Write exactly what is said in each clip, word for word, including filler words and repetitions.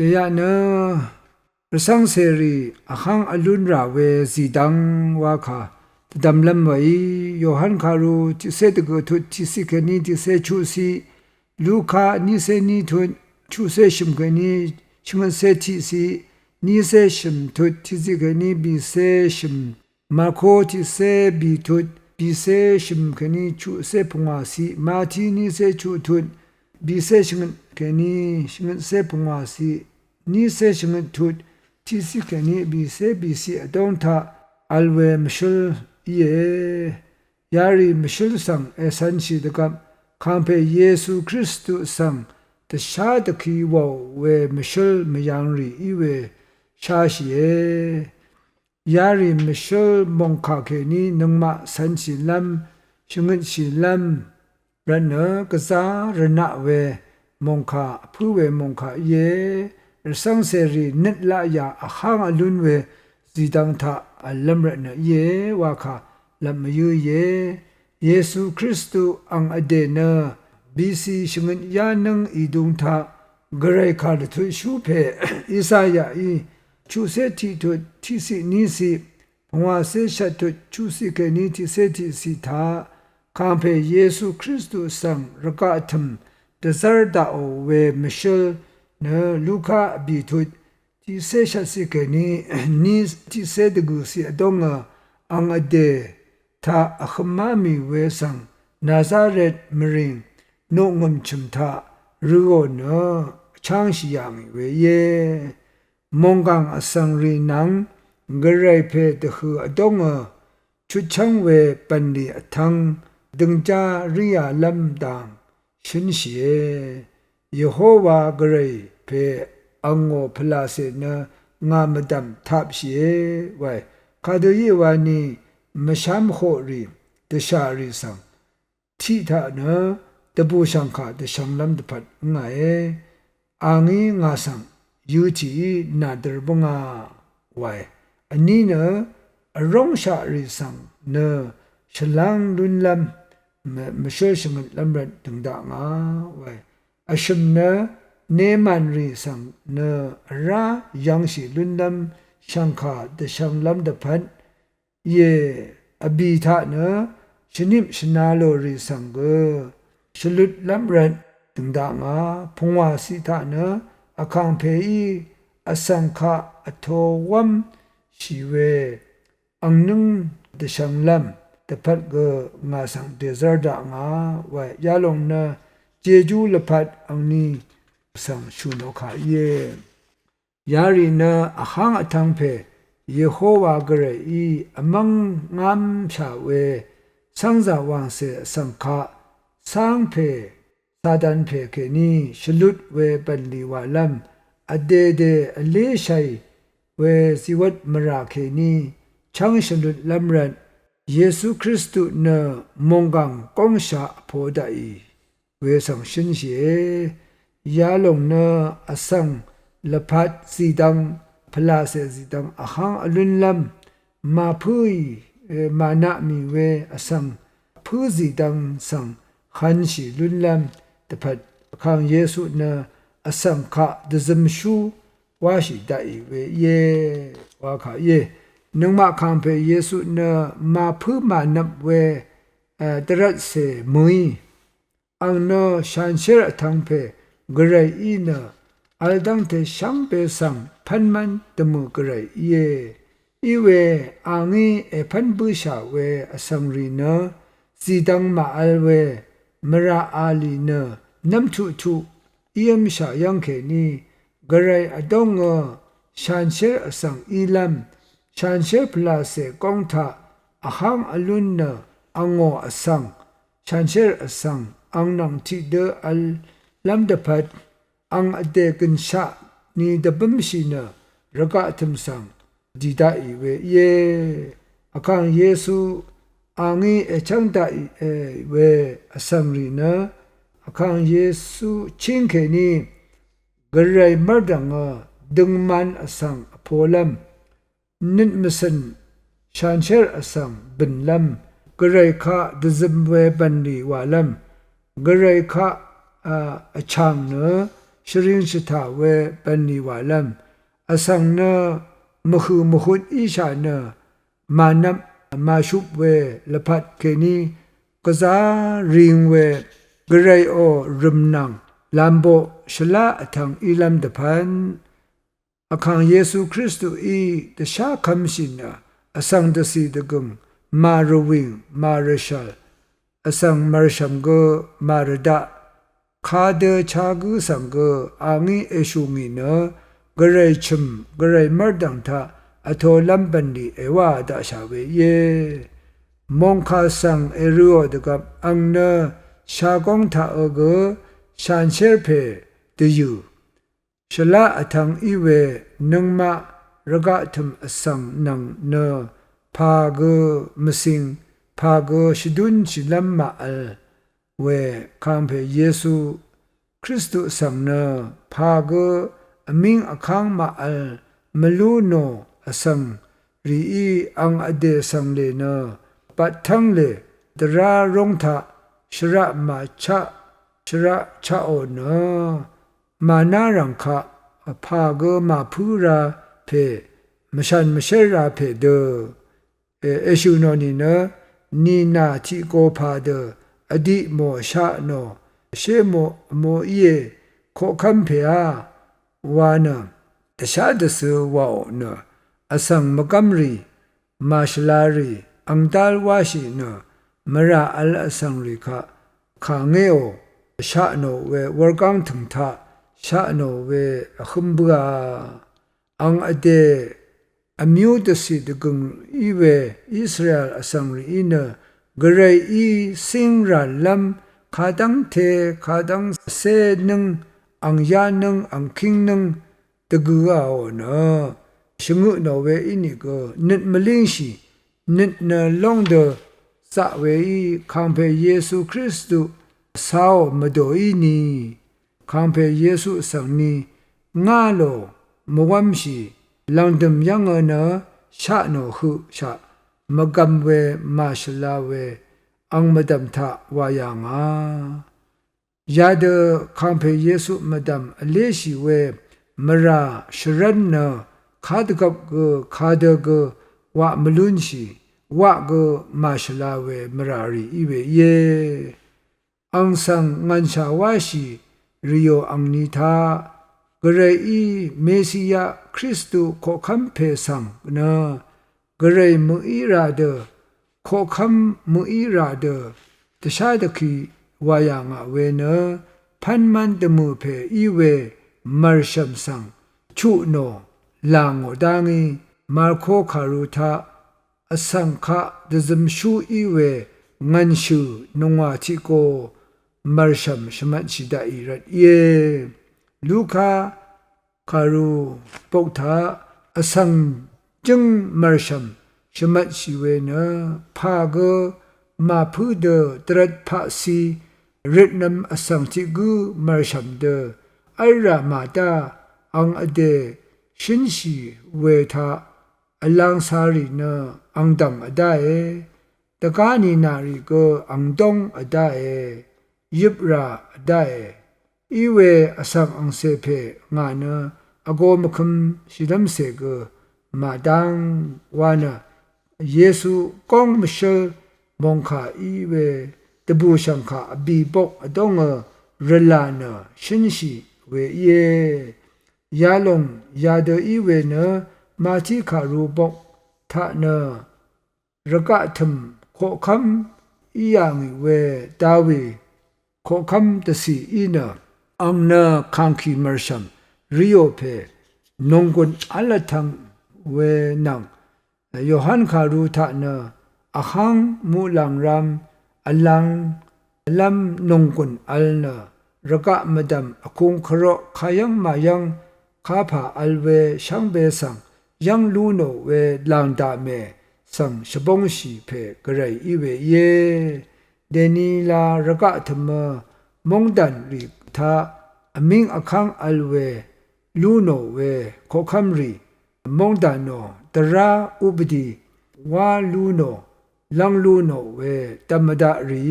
Dèyaq nø rvcv́ngcèrì vháng vlún rà we zìdvng wa kà dvdvmlv́m wèí, Yohan kàru tiqcé dvgø̀ tut tiqciq kèní tiqcé chuqciq, Luka nícé ní tut chuqcé shø̀m kèní shvngøtcé tiqciq, nícé shø̀m tut tiqciq kèní bìcé shø̀m, Marko tiqcé bì tut bìcé shø̀m kèní chuqcé pungwàciq, Mati nícé chuq tut bìcé shvngøt kèní shvngøtcé pungwàciq, nícé shvngøt tut tiqciq kèní bìcé bìciq vdóng taq vl we mvshǿl íe. Yarì mvshǿl svng ècv̄nshì dvgvp kàngpè Yesu Kristu svng dvshá dvki wàò we mvshǿl mvyv̄ng rì í we sháshìe. Yarì mvshǿl mòngkà kèní nøngmaq cv̄nshìlv́m shvngøtshìlv́m rvtnø gvzá rvnaq we mòngkà vpǿ we mòngkà íe. Rvcv́ngcèrì nøt laqyà vháng vlún we zìdvng taq v̀llv́m rvtnø íe wa kà lvp mvyǿ íe. Yesu Kristu ang vdè nø bìcì shvngøt yánǿng ìdung taq gvray kà dvtutshú pè Isayaí chuqcé tiqtut tiqciq níciq pungwàcé shvttut chuqciq kèní tiqcé tiqciq taq kàngpè Yesu Kristu svng rvgaq tø̀m dvzv́r daqò we mvshǿl nø Luka vbì tut tiqcé shvtciq kèní ní tiqcé dvgø̀ciq vdóngø ang vdè taq vhømá mì we svng Nazaret mvrìng noqngø̀m chø̀m taq røò nø vchángshì yà ngì we íe. Mònggàng vsvng rì nvng gvray pè dvhø̀ vdóngø chutchv́ng we bv̀nlì vtv́ng døngjá ríālv́m dang shǿnshìe. Yehowa gvray pè angò pvlàcè nø ngà mvdv̀m tapshìe wae. Kadø íe wani mvshám hoqrì dvshàrì svng tiq taq nø dvbùshv̀ngkà dvshv̄nglv́m dvpvt ǿngàe. A ngí ngà svng yøtìí nàdør bǿngà wae. Vní nø vróngshaqrì svng nø shvláng lúnlv́m mvshǿl shvngøtlv́m rvt dø̀ng dakngà wae. Vshø̀m nø nemànrì svng nø vrá yv̄ngshì lúnlv́m shv̀ngkà dvshv̄nglv́m dvpvt íe. Vbì taq nø shvnip shvnalò rì svng gø shvlutlv́m rvt dø̀ng dakngà. Pungwàciq taq nø vkàngpèí vsvng kaq vtōwv́mshì we angnǿng dvshv̄nglv́m dvpvt gø ngà svng dèzv́r dakngà wae. Yalòng nø jejú lvpat angni svng shø̀n okà íe. Yarì nø vháng vtv̄ng pè Yehowa gvrayí vmv́ng ngámshà we cv́ngzà wàngcè vsvng kaq cáng pè Satan pè kèní shvlut we bv̀nlì wàlv́m vdèdè vléshàì we zìwvt mvrà kèní chv́ng shvlutlv́m rvt Yesu Kristu nø mònggàng góngshaq vpo daqì we svng shǿnshìe. Yalòng nø vsvng lvpat zìdvng pvlàcè zìdvng vháng vlúnlv́m màpǿì mànaq mì we vsvng pǿ zìdvng svng hv̄nshì lúnlv́m dvpvt vkàng Yesu nø vsvng kaq dvzømshú wáshì daqì we íe wa kà íe. Nøngmaq kàngpè Yesu nø màpǿ mànvp we dvrvtcè mø̀í ang nø shanshér vtv̄ng pè gvrayí nø vl dv́ngte shvngbe svng pv́nmv́n dvmø̀ gvray íe. Iwe a ngí èpv́n bǿshà we vsvng rì nø zìdvng màvl we mvrà a lì nø nv́mtuqtuq ív́mshà yv́ng kèní gvray vdóngø shanshér vsvng ílv́m shanshér pvlàcè góng taq vháng vlún nø angò vsvng shanshér vsvng ang nvng tiqdø v̄llv́m dvpvt ang vdè gø̀nshaq ni dvbǿmshì nø rvgaq tø̀m svng dì daqì we íe. Vkàng Yesu a ngí èchv́ng daqì we vsvng rì nø vkàng Yesu chíng kèní gvray mv́rdv̀ngø døngman vsvng vpolv́m nøt mvcø̀n shanshér vsvng bø̀nlv́m gvray kaq dvzøm we bv̀nlì wàlv́m gvray kaq vchàng nø shvring shvtà we bv̀nlì wàlv́m vsvng nø mvhø̀ mvhut íshà nø mànvp màshup we lvpat kèní gvzá ring we Gvrayò rø̀mnv̀ng lamboq shvlá vtvng ílv́m dvpv́n Vkàng Yesu Kristuí dvshá kv́mshì nø vsvng dvcì dvgø̀ng màrvwìng màrvshv̀l vsvng mv̀rshv̀m gø màrvdaq kadø chagǿ svng gø a ngí èshù ngì nø Gvray chø̀m Gvray mv́rdv̀ng taq vtolv́m bv̀nlì èwáā daqshà we íe. Mòngkà svng èrøò dvgvp ang nø shagóng taqø gø shanshér pè dvyø̀ shvlá vtvng í we nøngmaq rvgaq tø̀m vsvng nvng nø pà gø mvcing pà gø shvdúnshìlv́m màvl we kàngpè Yesu Kristu svng nø pà gø vmíng vkáng màvl mvlú nò vsvng rìí ang vdè svng lè nø battv́ng lè dvrá róng taq shvraq màchaq shvraq chaqò nø màná rv̀ng kaq pà gø màpǿ ra pè mvshàn mvshér ra pè dø èshø̀ nò nìnø nìnà tiq go pà dø vdiq mò shaq nò shé mò vmo íe koqkv́m pèá wa nø dvshá dvcø̄ wàò nø vsvng mvgv́mrì màshvlarì angdál wáshì nø mvrà vl vsvngrì kaq kàngéò shaq nò we wurgáng tø̀ng taq shaq nò we vhǿm bǿà ang vdè vmyú dvcì dvgø̀ng í we Israel vsvngrìí nø Gvrayí cíng rànlv́m kadv́ngte kadv́ng cé nǿng ang yá nǿng ang kíng nǿng dvgø̄āò nø shvngøt nò we ínìgø nøt mvlíngshì nøt nø lóng dø zaq weí kàngpè Yesu Kristu vcāò mvdò í ni kàngpè Yesu svng ni ngá lò mvwv́mshì lv̀ngdø̀m yv́ngø nø shaq nò høqshaq mvgvm we màshvla we ang mvdv̀m taq wà yà ngà. Yadø kàngpè Yesu mvdv̀m vléshì we mvrà shvrv́n nø kadvgvp gø kadø gø waq mvlúnshì waq gø màshvla we mvrà rì í we íe. Ang svng ngv̀nshà wáshì rìò angni taq Gvrayí Mesiya Kristu koqkv́m pè svng nø Gvray mø̀í rà dø koqkv́m mø̀í rà dø dvshá dvki wà yà ngà we nø pv́nmv́n dvmø̀ pè í we mv̀rshv̀m svng chuq nò là ngò dá ngí Marko kàru taq vsvng kaq dvzømshú í we ngv̀nshø̀ nungwà tiq go mv̀rshv̀m shvmvtshì daqì rvt íe. Luka kàru bok taq vsvng jǿng mv̀rshv̀m shvmvtshì we nø pà gø màpǿ dø dvrvt paqci røtnv̄m vsvng tiq gǿ mv̀rshv̀m dø v́lrà màdá ang vdè shǿnshì we taq vlang carì nø angdv̀ng vdáe. Dvgá nìnà rì gø angdóng vdáe. Yøprà vdáe. Iwe vsvng angcè pè ngà nø vgō mvkø̄m shìlv́mcè gø màdáng wa nø Yesu góng mvshǿl mòngkà í we dvbùshv̀ngkà vbì bok vdóngø rvlà nø shǿnshì we íe. Yalòng yadø í we nø Mati kàru bok taq nø rvgaq tø̀m koqkv́m í yà ngì we Dawi koqkv́m dvcì í nø ang nø kàngkì mv̀rshv̀m rìò pè nònggùn v́l vtvng we nvng Yohan kàru taq nø vháng muqlàng ram vlang vlv́m nònggùn vl nø rvgaq mvdv̀m vkung kvroq kayv́ng màyv́ng kapà vl we shvngbe svng yv́ng lú nò we làng dà mè svng shvbóngshì pè gvray í we íe. Dènila rvgaq tø̀mø móngdàn rì taq vmíng vkv́ng vl we lú nò we koqkv́m rì móngdàn nò dvrá upvdi wá lú nò lv́ng lú nò we dv̀m vdaq rì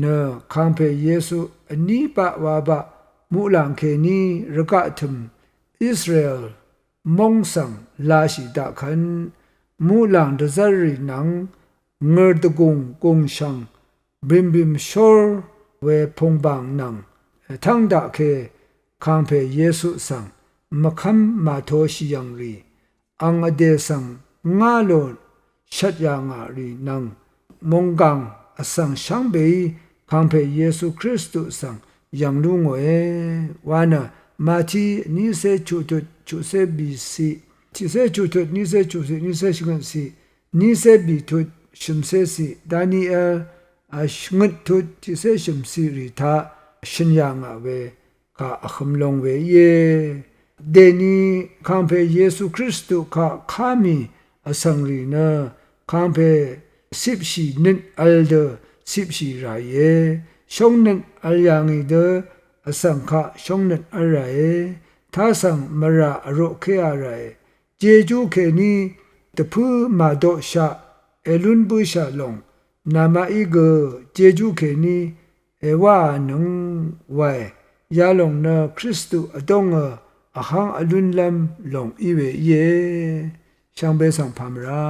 nø kàngpè Yesu vní baq wa baq muqlàng kèní rvgaq tø̀m Israel móng svng lashì daqkvt muqlàng dvzv́rrì nvng ngø̀r dvgùng gùngshv̀ng bìmbìm shór we pùngbàng nvng vtv́ng daqke kàngpè Yesu svng mvkv́m màtoshì yv̀ngrì ang vdè svng ngá lò shvt yà ngà rì nvng mònggàng vsvng shvngbeí kàngpè Yesu Kristu svng yv̀ng lú ngòe wa nø Mati nícé chuqtut chuqcé bìciq, tiqcé chuqtut nícé chuqciq nícé shvngøtciq, nícé bìtut shø̀mcéciq, Daniel vshvngøt tut tiqcé shø̀mciq rì taq shø̀n yà ngà we kà vhøm long we íe. Dèni kàngpè Yesu Kristu kaq ká mì vsvng rì nø kàngpè cipshì nøt vl dø cipshì ràìe. Shóngnøt vl yà ngì dø vsvng kaq shóngnøt vl ràe. Tá svng mvrà vroqkéa ràe. Jejú kèní dvpǿ màdoqshaq èlún bǿshà lòng namaqí gø Jejú kèní èwáānøng wae. Yalòng nø Kristu vdóngø vháng vlúnlv́m lòng í we íe. Shvngbe svng pà mvrá